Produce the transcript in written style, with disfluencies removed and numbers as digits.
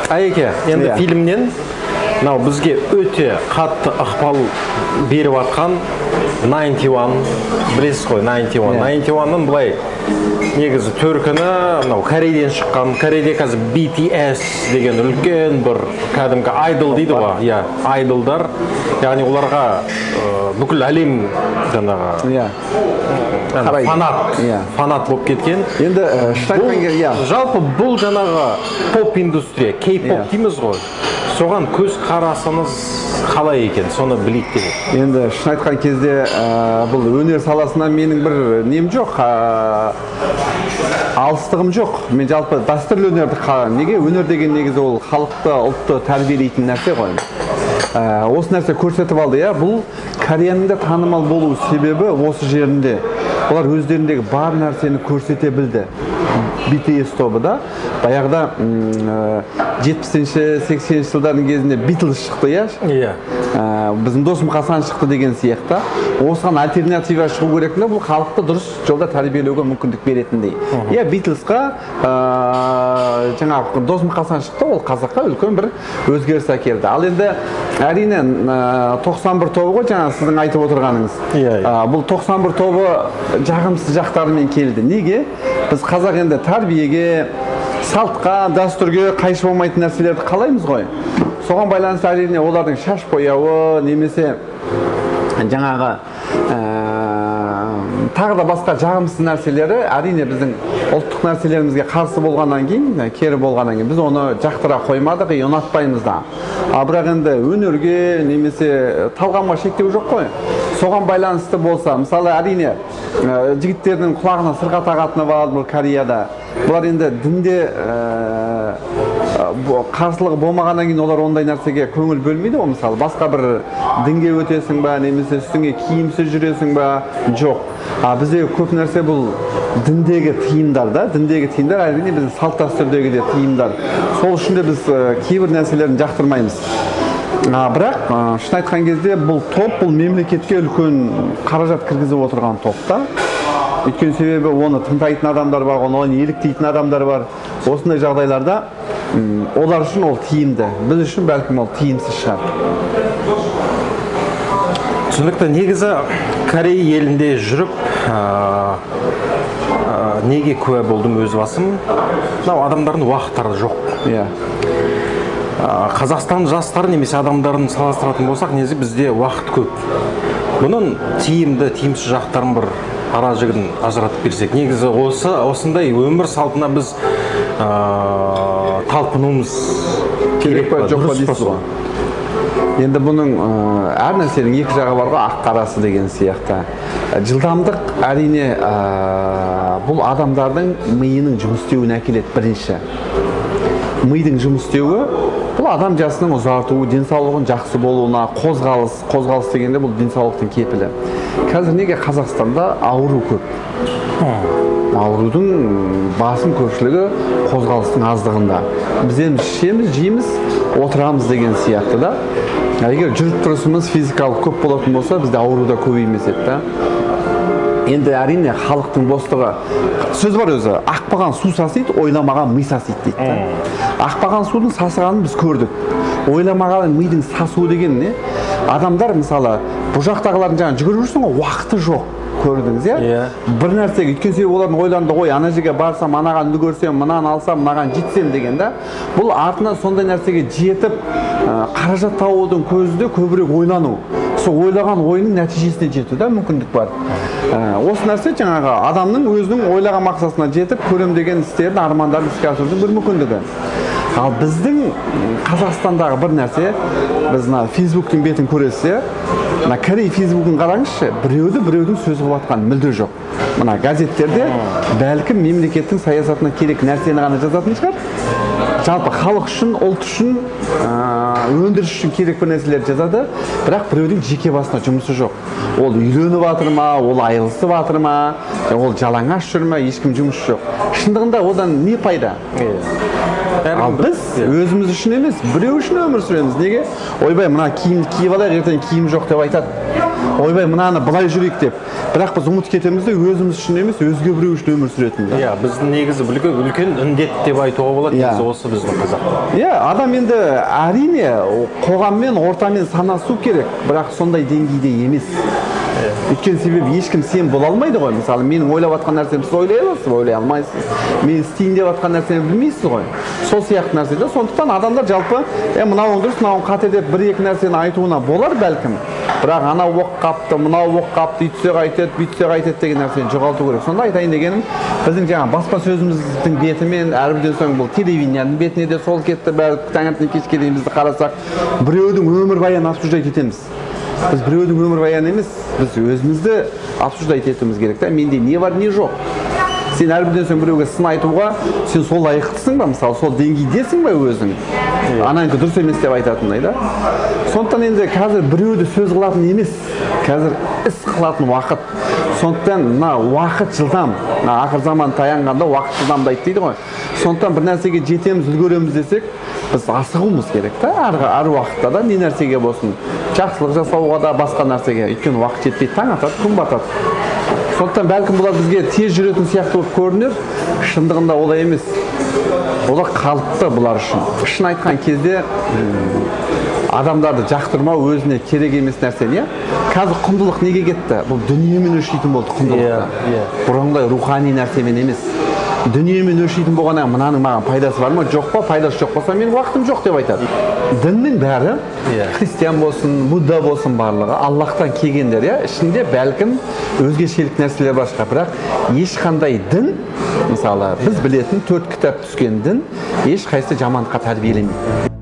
Айеке, енді фильмнен мынау бізге өте қатты ықпал беріп жатқан 91, білесіз ғой, 91. Иә. 91-ның былай негізі төркіні мынау Корейден шыққан. Корейде қазір BTS деген үлкен бір кәдімгі айдол дейді ғой, иә, айдолдар, яғни оларға бүкіл әлем жаңағы Қарайды. фанат фанат болып кеткен. Енді шын айтқан кезде, иә. Жалпы бұл жаңағы поп индустрия, кей-поп дейміз ғой, соған көз қарасыңыз қалай екен, соны білейік деп едім. Енді шын айтқан кезде, бұл өнер саласынан менің бір нем жоқ, алыстығым жоқ. Мен жалпы дәстүрлі өнерді неге өнер деген негізі ол халықты, ұлтты тәрбиелейтін нәрсе ғой. Осы нәрсе көрсетіп алды, иә. Бұл Кореяның да танымал болу себебі осы жерінде. Олар өздеріндегі бар нәрсені көрсете білді. BTS тобы да баяғыда 70-ші, 80-ші жылдардың кезінде Битлз шықты, иә? Иә. Біздің Дос-Мұқасан шықты деген сияқты. Осыған альтернатива шығу керек те, бұл халықты дұрыс жолда тәрбиелеуге мүмкіндік беретіндей. Иә, Битлзға жаңағы Дос-Мұқасан шықты, ол қазаққа үлкен бір өзгеріс әкелді. Ал енді әрине, 91 тобы ғой жаңа сіздің айтып отырғаныңыз. Иә, иә. Бұл 91 тобы жағымсыз жақтарымен келді. Неге? Біз қазақ енді тәрбиеге, салтқа, дәстүрге қайшы болмайтын нәрселерді қалаймыз ғой. Соған байланысты әрине олардың шаш бояуы немесе жаңағы тағы да басқа жағымсыз нәрселері әрине біздің ұлттық нәрселерімізге қарсы болғаннан кейін, кері болғаннан кейін біз оны жақтыра қоймадық и ұнатпаймыз да. А бірақ енді өнерге немесе талғамға шектеу жоқ қой. Соған байланысты болса, мысалы, әрине, жігіттердің құлағына сырға тағатыны бар бұл Кореяда. Бұлар енді дінде қарсылығы болмағаннан кейін олар ондай нәрсеге көңіл бөлмейді ғой. Мысалы, басқа бір дінге өтесің ба немесе үстіңе киімсіз жүресің ба, жоқ. А бізде көп нәрсе бұл діндегі тыйымдар да, діндегі тыйымдар әрине біздің салт дәстүрдегі де тыйымдар. Сол үшін де біз кейбір нәрселерін жақтырмаймыз. Бірақ шын айтқан кезде бұл топ, бұл мемлекетке үлкен қаражат кіргізіп отырған топ та. Өйткені себебі оны тыңдайтын адамдар бар, оны еліктейтін адамдар бар. Осындай жағдайларда олар үшін ол тиімді, біз үшін бәлкім ол тиімсіз шығар. Түсінікті. Негізі Корей елінде жүріп, неге куә болдым өз басым, мынау адамдардың уақыттары жоқ. Қазақстан жастары немесе адамдарын салыстыратын болсақ, негізі бізде уақыт көп. Бұның тиімді, тиімсіз жақтарын бір ара жігін ажыратып берсек. Негізі осындай өмір салтына біз талпынуымыз керек па, жоқ па дұрыс па дейсіз сол? ғой. Енді бұның әр нәрсенің екі жағы бар ғой, ақ қарасы деген сияқты. Жылдамдық әрине, бұл адамдардың миының жұмыс істеуіне әкеледі бірінші. Мидың жұмыс істеуі бұл адам жасының ұзартуы, денсаулығын жақсы болуына, қозғалыс, қозғалыс дегенде бұл денсаулықтың кепілі. Қазір неге Қазақстанда ауру көп? Аурудың басым көпшілігі қозғалыстың аздығында. Біз енді ішеміз, жейміз, отырамыз деген сияқты да. А егер жүріп тұрысымыз физикалық көп болатын болса, бізде ауру да көбеймес еді да. Енді әрине халықтың бостығы, сөз бар өзі, ақпаған су сасиды, ойламаған ми сасиды дейді да. Ақпаған судың сасығанын біз көрдік. Ойламаған мидың сасуы деген не? Адамдар, мысалы, бұл жақтағылардың жаңа жүгіріп жүрсің ғой, уақыты жоқ, көрдіңіз, иә? Иә. Бір нәрсеге, өйткені себебі олардың ойларында ой, ана жерге барсам, анаған үлгерсем, мынаны алсам, мынаған жетсем деген да. Бұл артынан сондай нәрсеге жетіп, қаражат табудың көзі де көбірек ойлану. Сол ойлаған ойының нәтижесіне жету да мүмкіндік бар. Осы нәрсе жаңағы адамның өзінің ойлаған мақсатына жетіп, көрем деген істерін, армандарын іске асырудың бір мүмкіндігі. Ал біздің Қазақстандағы бір нәрсе, біз мына Фейсбуктың бетін көресіз, иә? Мына Корей Фейсбугін қараңызшы, біреуді біреудің сөзі қылып жатқан мүлде жоқ. Мына газеттерде бәлкім мемлекеттің саясатына керек нәрсені ғана жазатын шығар. Жалпы халық үшін, ұлт үшін, өндіріс үшін керек бір нәрселерді жазады, бірақ біреудің жеке басына жұмысы жоқ. Ол үйленіп жатыр ма, ол айырылысып жатыр ма, ол жалаңаш жүр ма, ешкім жұмысы жоқ. Шындығында одан не пайда? Ал біз өзіміз үшін емес, біреу үшін өмір сүреміз. Неге? Ойбай, мына киімді киіп алайық, ертең киім жоқ деп айтады. Ойбай, мынаны былай жүрейік деп. Бірақ біз ұмытып кетеміз де, өзіміз үшін емес, өзге біреу үшін өмір сүретінбіз. Иә, біздің негізі үлкен, үлкен індет деп айтуға болады. Негізі осы біздің қазақ. Иә, адам енді, әрине, қоғаммен, ортамен санасу керек, бірақ сондай деңгейде емес. Өйткені себебі ешкім сен бола алмайды ғой. Мысалы, менің ойлап жатқан нәрсемді сіз ойлай аласыз ба? Ойлай алмайсыз. Мен істейін деп жатқан нәрсені білмейсіз ғой. Сол сияқты нәрсе да. Сондықтан адамдар жалпы мынауың дұрыс, мынауың қате деп бір екі нәрсені айтуына болар бәлкім, бірақ анау болып қапты, мынау болып қапты, үйтсе қайтеді, бүйтсе қайтеді деген нәрсені жоғалту керек. Сонда айтайын дегенім, біздің жаңа баспасөзіміздің бетімен, әрбірден соң бұл телевидениенің бетіне де сол кетті. Бәрі таңертең кешке дейін бізді қарасақ, біреудің өмірбаянын обсуждать етеміз. Біз біреудің өмірбаяны емес, біз өзімізді обсуждать етуіміз керек та. Менде не бар, не жоқ? Сен әрбірден соң біреуге сын айтуға сен сол лайықтысың ба? Мысалы, сол деңгейдесің ба өзің, ананікі дұрыс емес деп айтатындай да? Сондықтан енді қазір біреуді сөз қылатын емес, қазір іс қылатын уақыт. Сондықтан мына уақыт жылдам, мына ақыр заман таянғанда уақыт жылдамдайды дейді ғой. Сондықтан бір нәрсеге жетеміз, үлгереміз десек, біз асығуымыз керек та әр уақытта да, не нәрсеге болсын, жақсылық жасауға да, басқа нәрсеге. Өйткені уақыт жетпейді, таң атады, күн батады. Сондықтан бәлкім бұлар бізге тез жүретін сияқты болып көрінер, шындығында олай емес, олар қалыпты бұлар үшін. Шын айтқан кезде, адамдарды жақтырмау өзіне керек емес нәрсені. Иә, қазір құндылық неге кетті? Бұл дүниемен өлшейтін болды құндылықты. Иә, иә. Бұрынғыдай рухани нәрсемен емес, дүниемен өлшейтін болғаннан кейін, мынаның маған пайдасы бар ма, жоқ па? Пайдасы жоқ болса, менің уақытым жоқ деп айтады. Діннің бәрі, христиан болсын, будда болсын, барлығы Аллахтан келгендер. Иә, ішінде бәлкім өзгешелік нәрселер бар шығар, бірақ ешқандай дін, мысалы, біз білетін төрт кітап түскен дін, ешқайсысы жамандыққа тәрбиелемейді.